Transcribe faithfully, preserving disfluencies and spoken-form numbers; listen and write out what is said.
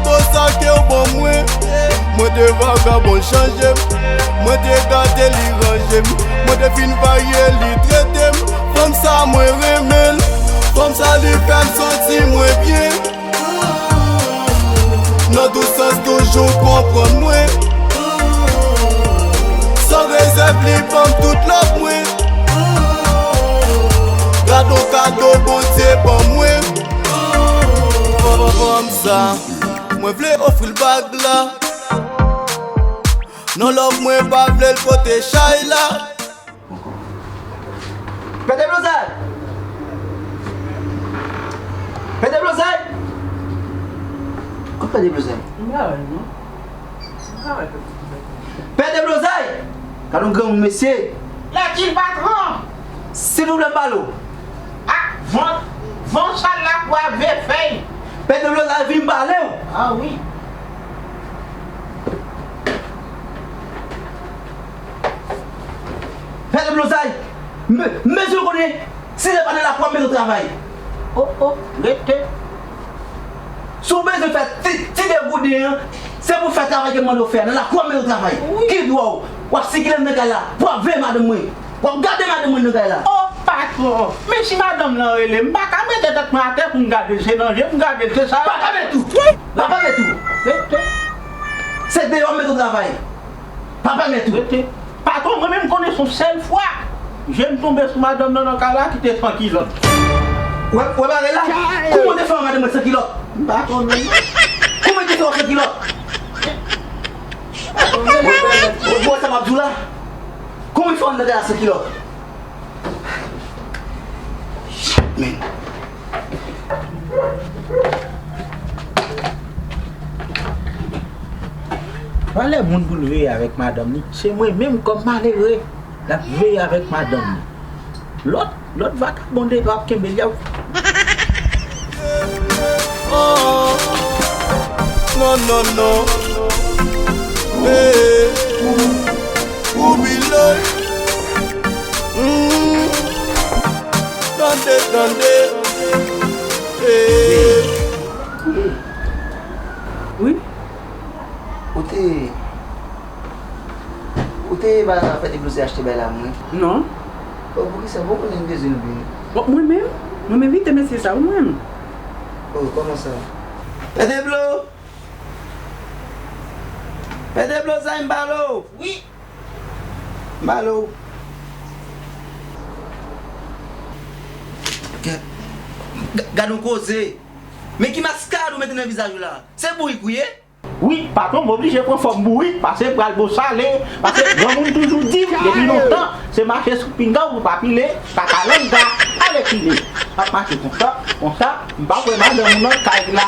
To sa ke w ban mwen. Mwen te vagabon, l chanje m. Mwen te gate, li ranje m. Mwen te fin varye, li trete m. Fanm sa mwen renmen l. Fanm sa li fè m santi mwen byen. Nan tout sans toujou konprann mwen. San rezèv li ban m tout love mwen. Gad on kado Bondye ban mwen. Fanm sa, mwen vle ofri l bag la. Non love mwen pa vle l pote chay la. Pè Deblozay! Pè Deblozay! Kot Pè Deblozay? M pa wè l non. M pa wè Pè Deblozay. Pè Deblozay! Gad on granmoun mesye! Lèkil patwon! Silvouplè m pale w. Ah, van, van sal la pou ap ve fèy. Pè Deblozay vin m pale w. Ah wi. Pè Deblozay, m, m bezwen konnen si se pa nan lakou a m bezwen travay. Oh, oh, rete. Si w bezwen fè ti, ti degouden an, se pou fè travay ke m mande w fè a. Nan lakou a m bezwen travay. Wi. Ki dwa w? W ap sikile m nan kay la pou w ap veye madanm mwen. W ap gade madanm mwen nan kay la. Oh, patwon, men si madanm lan rele m, m pa ka mete tèt mwen atè pou m gade l, se nan je m gade l, se sa. Pa pale tou! Pa pale tou! Rete. Se deyò m bezwen travay. Pa pale tou. Rete. Patwon, mwen menm konnen se yon sèl fwa je m tonbe sou madanm nan nan kay la ki te san kilòt. Wè, wè bagay la? Kouman w te fè wè madanm mwen san kilòt? M pa konnen. Kouman w te fè wè san kilòt? Ou, ou, ou wè sa m ap di w la? Kouman w fè wè l nan kay la san kilòt? Shit, man. Valè moun pou l veye avèk madanm li, se mwen menm kòm malere l ap veye avèk madanm li. Lòt, lòt vakabon dega ap kenbe l, y ap. Oh, non, non, non. Hey, ou bilòy. Mm. Tande, tande. Hey. Wi. Ou te, ou te ba Pè Deblozay achte bay la mwen? Non. Oh, poukisa? Bon, konnen m bezwen l vini. Bon, mwen menm? Mwen menm vite mesye sa, wi, mwen menm. Oh, kòman sa? Pè Deblo! Pè Deblozay, m pale w! Wi. M pale w. Gad, gad, gad yon koze. Men ki maskad ou mete nan vizaj ou la? Se bourik ou ye? Wi, patwon, m oblije pran fòm bourik, paske m pral bo sale, paske granmoun toujou di m, depi lontan, se mache sou pinga w pou pa pile, kaka langa, alèkile. M ap mache konsa, konsa, m p ap wè madanm ou nan kay la.